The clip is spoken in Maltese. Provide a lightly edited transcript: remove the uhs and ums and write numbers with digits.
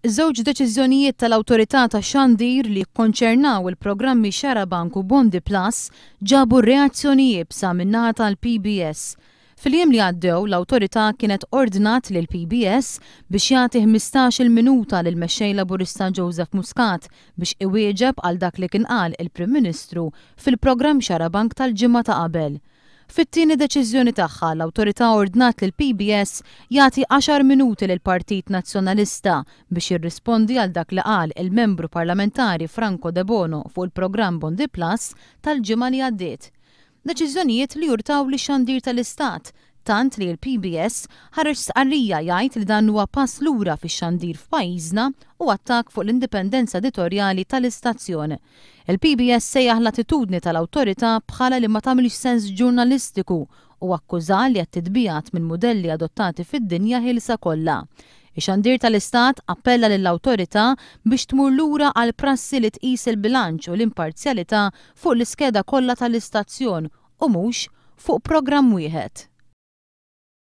Żewġ deċiżjonijiet tal-Awtorità tax-Xandir li jikkonċernaw il-programmi Xarabank u Bondi Plus ġabu reazzjoni iebsa min-naħa tal-PBS. Fil-jiem li għaddew, l-Awtorità kienet ordnat lill-PBS biex jagħti 15-il minuta lill-Mexxej Laburista Joseph Muscat biex iwieġeb għal dak li kien qal il-Prim Ministru fil-programm Xarabank tal-ġimgħa ta' qabel. Fit-tieni deċiżjoni tagħha, l-Awtorità ordnat lill-PBS jagħti għaxar minuti lill-Partit Nazzjonalista biex jirrispondi għal dak li qal il-Membru Parlamentari Franco Debono fuq il-programm Bondi Plus tal-ġimgħa li għaddiet. Deċiżjonijiet li jurtaw lix-xandir tal-Istat, tant li l-PBS ħareġ stqarrija jgħid li dan huwa pass lura fix-xandir f'pajjiżna u attakk fuq l-indipendenza editorjali tal-istazzjon. Il-PBS sejjaħ l-attitudni tal-Awtorità bħala li ma tagħmilx sens ġurnalistiku u akkuża li qed titbiegħed mill-mudelli adottati fid-dinja ħielsa kollha. Ix-xandir tal-Istat appella lill-Awtorità biex tmur lura għal prassi li tqis il-bilanċ u l-imparzjalità fuq l-iskeda kollha tal-istazzjon u mhux fuq programm wieħed.